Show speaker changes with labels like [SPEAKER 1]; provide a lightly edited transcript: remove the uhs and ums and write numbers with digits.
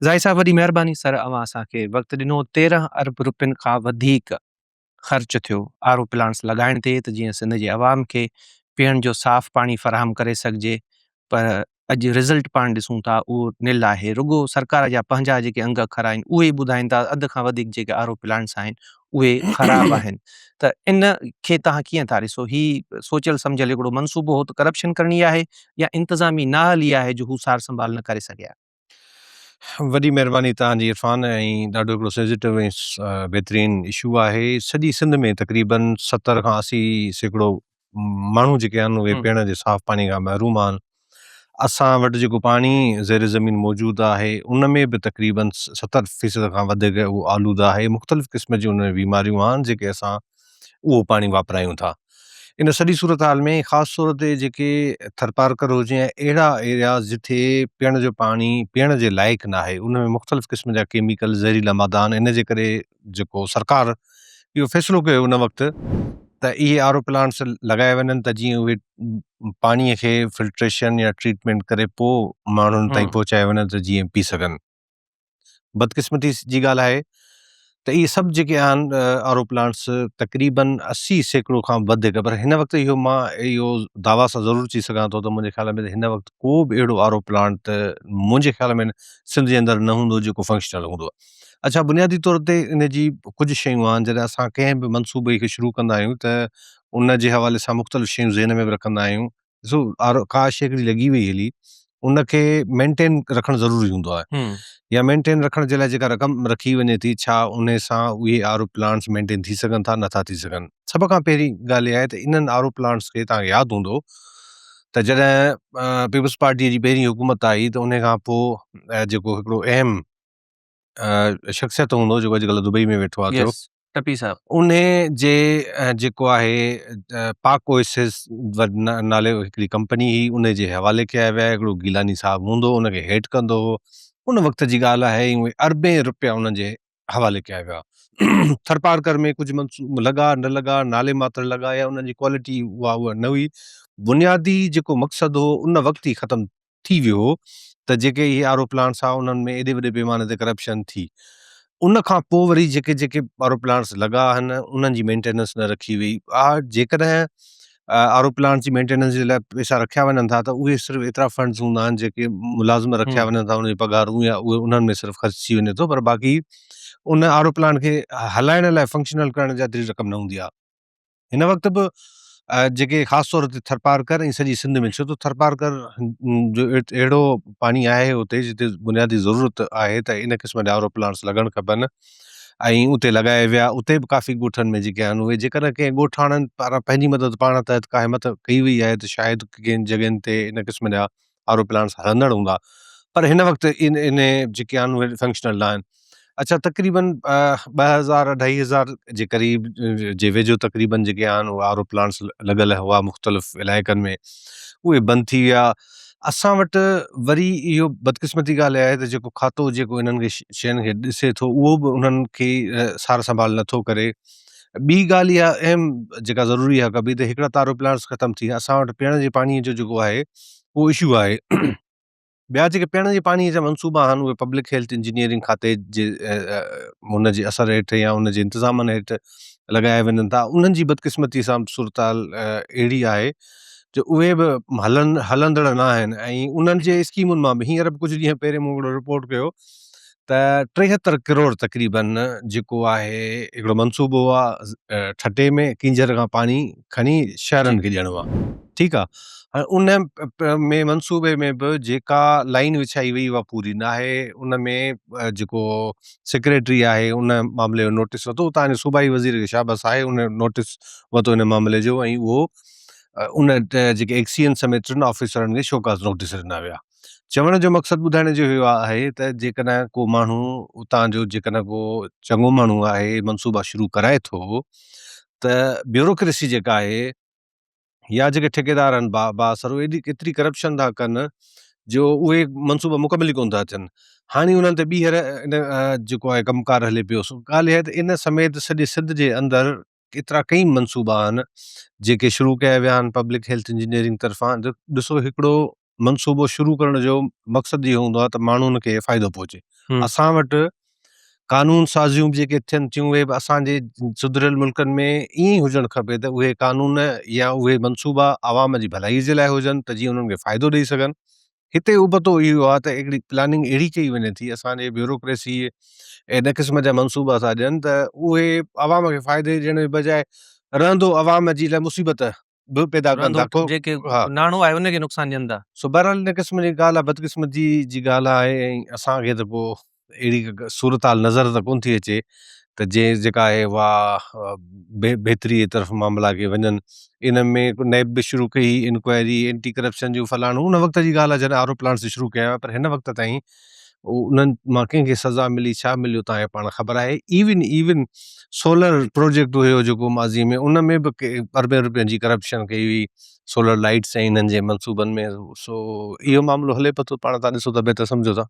[SPEAKER 1] زاهد صاحب وڏي مهرباني سر اوهان اسان کي وقت ڏنو 13 ارب روپين کان وڌيڪ خرچ ٿيو آر او پلانٽس لڳائڻ تي ته جيئن سنڌ جي عوام کي پيئڻ جو صاف پاڻي فراهم ڪري سگهجي پر اڄ رزلٽ پاڻ ڏسون ٿا اهو نل آهي رڳو سرڪار جا پنهنجا جيڪي انگ اکر آهن اهي ئي ٻڌائين ٿا اڌ کان وڌيڪ جيڪي آر او پلانٽس آهن اهي خراب آهن ته ان کي توهان ڪيئن ٿا ڏسو هي سوچيل سمجهيل هڪڙو منصوبو هو ته ڪرپشن ڪرڻي آهي يا انتظامي نااهلي آهي جو هو سار سنڀال نه ڪري سگهيا.
[SPEAKER 2] وڏي مهرباني توهان جي عرفان ۽ ڏاڍو هڪڙو سينسيٽو ۽ بهترين اشو آهي سڄي سنڌ ۾ تقريبن 70 کان 80% ماڻهو جيڪي آهن اهي پيئڻ جي صاف پاڻي کان محروم آهن اسان وٽ جيڪو پاڻي زير زمين موجود آهي ان ۾ به تقريبن 70% کان وڌيڪ اهو آلوده آهي مختلف قسم جون ان ۾ بيماريون آهن جيڪي اسان اهو پاڻي واپرايون ٿا. ان سڄي صورتحال ۾ خاص طور تي جيڪي ٿرپارڪر هجي يا اهڙا ايرياز جتي پيئڻ جو پاڻي پيئڻ جي لائق ناهي ان ۾ مختلف قسم جا ڪيميڪل زهريلا مادا آهن ان جي ڪري جيڪو سرڪار اهو فيصلو ڪيو ان وقت ته اهي آر او پلانٽس لڳايا وڃن ته جيئن اهي پاڻي کي فلٽريشن يا ٽريٽمينٽ ڪري پوء ماڻهن تائين پهچايا وڃن ته جيئن پي سگهن. بدقسمتي جي ڳالهه آهي ته اهي سڀ جيڪي آهن آر او پلانٽس تقريبن 80% کان وڌيڪ پر هن وقت اهو مان اهو دعويٰ سان ضرور چئي سگهان ٿو ته منهنجي خيال ۾ هن وقت ڪو به اهڙو آر او پلانٽ منهنجي خيال ۾ سنڌ جي اندر نه هوندو جيڪو فنڪشنل هوندو. اڇا بنيادي طور تي ان جي ڪجهه شيون آهن جڏهن اسان ڪنهن به منصوبي کي شروع ڪندا آهيون ته ان جي حوالي سان مختلف شيون ذهن ۾ به رکندا آهيون ڏسو آر ڪا شيء هڪڙي لڳي وئي هلي ان کي مينٽين رکڻ ضروري هوندو آهي يا مينٽين رکڻ جي لاء جيڪا رقم رکي وڃي ٿي ڇا ان سان اهي آر او پلانٽس مينٽين ٿي سگهن ٿا نٿا ٿي سگهن سڀ کان پهرين ڳالهه اها آهي ته انهن آر او پلانٽس کي توهان کي ياد هوندو ته جڏهن پيپلز پارٽي جي پهرين حڪومت آئي ته ان کان پوء جيڪو هڪڙو اهم شخصيت هوندو جيڪو اڄڪلهه دبئي ۾ ويٺو آهي ٿيو
[SPEAKER 1] ٽپي صاحب
[SPEAKER 2] انهي جي جيڪو آهي پاڪ اوئسز نالي هڪڙي ڪمپني هئي انهي جي حوالي ڪيا ويا هڪڙو گيلاني صاحب هوندو هو ان کي هيڊ ڪندو هو ان وقت جي ڳالهه آهي اهي اربين روپيا انهن جي حوالي ڪيا ويا ٿرپارڪر ۾ ڪجهه منصوبا لڳا نه لڳا نالي ماتر لڳا يا انهن جي ڪوالٽي اها اها نه هئي بنيادي جيڪو مقصد هو ان وقت ئي ختم ٿي ويو هو ته جيڪي اهي آر او پلانٽس ها انهن ۾ ايڏي وڏي پيماني تي ڪرپشن ٿي ان کان پوء وري جيڪي جيڪي آر او پلانٽس لڳا آهن انهن جي مينٽيننس نه رکي وئي آ جيڪڏهن آر او پلانٽس جي مينٽيننس جي لاء پئسا رکيا وڃن ٿا ته اهي صرف ايترا فنڊز هوندا آهن جيڪي ملازم رکيا وڃن ٿا انهن جي پگهارون يا اهي انهن ۾ صرف خرچ ٿي وڃي ٿو پر باقي ان آر او پلانٽ کي هلائڻ لاء فنڪشنل ڪرڻ جا ايتري رقم نه هوندي آهي. هن وقت به جيڪي خاص طور تي ٿرپارڪر ۽ سڄي سنڌ ۾ ڇو ته ٿرپارڪر جو اهڙو پاڻي آهي اتي جتي بنيادي ضرورت آهي ته ان قسم جا آر او پلانٽس لڳڻ کپن ۽ اتي لڳايا ويا اتي به ڪافي ڳوٺن ۾ جيڪي آهن اهي جيڪڏهن ڪنهن ڳوٺاڻن پاران پنهنجي مدد پاڻ تحت ڪا همت ڪئي وئي آهي ته شايد ڪن جڳهين تي ان قسم جا آر او پلانٽس هلندڙ هوندا پر هن وقت ان ان جيڪي آهن اهي فنڪشنل نه آهن اڇا تقريبن 2000 اڍائي هزار جي قريب جي ويجهو تقريبن جيڪي آهن اهي آر او پلانٽس لڳل هئا مختلف علائقن ۾ اهي بند ٿي ويا اسان وٽ وري اهو بدقسمتي ڳالهه اها آهي ته جيڪو کاتو جيڪو انهن کي شين کي ڏسي ٿو اهو به انهن کي سار سنڀال نٿو ڪري ٻي ڳالهه اها اهم جيڪا ضروري آهي ڪبي ته هڪڙا ته آر او پلانٽس ختم ٿي ويا اسان وٽ پيئڻ جي پاڻي جو جيڪو آهي اهو اشو آهي ٻيا جيڪي پيئڻ جي پاڻي جا منصوبا آهن اهي پبلڪ هيلٿ انجنيئرنگ کاتي جي ان جي اثر هيٺ يا ان جي انتظامن هيٺ لڳايا وڃن ٿا انهن جي بدقسمتي سان صورتحال اهڙي آهي جو اهي به هلن هلندڙ نه آهن ۽ انهن جي اسڪيمن مان به هينئر به ڪجهه ڏينهن پهرين مون هڪڙو رپورٽ ڪيو ته 73 ڪروڙ تقريبن جيڪو آهي هڪڙو منصوبو آهي ٺٽي ۾ ڪينجهر کان پاڻي کڻي شهرن کي ڏيڻو آهي ٺيڪ آهي هاڻي ان ۾ منصوبي ۾ به جيڪا لائين وڇائي وئي اها پوري ناهي ان ۾ جيڪو سيڪريٽري آهي ان معاملي جو نوٽيس ورتو اتان جي صوبائي وزير کي شابس آهي ان نوٽيس ورتو ان معاملي جو ۽ اهو ان جيڪي ايڪسين سميت ٽن آفيسرن کي شوڪاز نوٽيس ڏنا ويا چوڻ جو مقصد ٻڌائڻ جو اهو آهي ته جيڪڏهن ڪو ماڻهو اتان جو جيڪڏهن ڪو چڱو ماڻهو آهي منصوبا شروع ڪرائي ٿو ته بيوروڪريسي جيڪا آهي يا جيڪي ٺيڪيدار آهن با بااثر اهي ايڏي ايتري ڪرپشن ٿا ڪن جو اهي منصوبا مڪمل ئي ڪونه ٿا ٿين هاڻي انهن تي ٻيهر ان جيڪو آهي ڪم ڪار هلي پيو سو ڳالهه اها آهي ته ان سميت سڄي سنڌ جي اندر ايترا ڪئي منصوبا آهن جيڪي شروع ڪيا ويا آهن پبلڪ هيلٿ انجنيئرنگ طرفان ڏسو هڪڙو منصوبو شروع ڪرڻ جو مقصد اهو هوندو آهي ته ماڻهن کي فائدو پهچي. اسان وٽ قانون سازيون به جيڪي ٿين ٿيون اهي به اسان جي سڌريل ملڪن ۾ ائين ئي هجڻ کپي ته اهي قانون يا اهي منصوبا عوام جي ڀلائي جي لاء هجن ته جيئن انهن کي فائدو ڏئي سگهن. هتي ابتو اهو آهي ته هڪڙي پلاننگ اهڙي ڪئي وڃي ٿي اسان جي بيوروڪريسي ان قسم جا منصوبا ٿا ڏين ته اهي عوام کي فائدي ڏيڻ جي بجاء رهندو عوام جي لاء مصيبت به پيدا ڪن ٿا
[SPEAKER 1] رهندو جيڪي ناڻو آهي ان کي نقصان ڏين ٿا.
[SPEAKER 2] سو بهرحال ان قسم جي ڳالهه آهي بدقسمتي جي ڳالهه آهي ۽ اسان کي ته ڪو اهڙي صورتحال نظر ته ڪونه ٿي اچي ته جنهن جيڪا آهي اها بهتري جي طرف معاملا کي وڃن ان ۾ نيب به شروع ڪئي انڪوائري اينٽي ڪرپشن جون فلاڻو ان وقت جي ڳالهه آهي جڏهن آر او پلانٽس شروع ڪيا ويا پر هن وقت تائين انهن مان ڪنهن کي سزا ملي ڇا مليو تان کي پاڻ خبر آهي ايون ايون سولر پروجيڪٽ هيو جيڪو ماضي ۾ ان ۾ به اربين روپين جي ڪرپشن ڪئي هئي سولر لائٽس ۽ انهن جي منصوبن ۾ سو اهو معاملو هلي پيو ٿو پاڻ تان ڏسو ته بهتر سمجهو ٿا.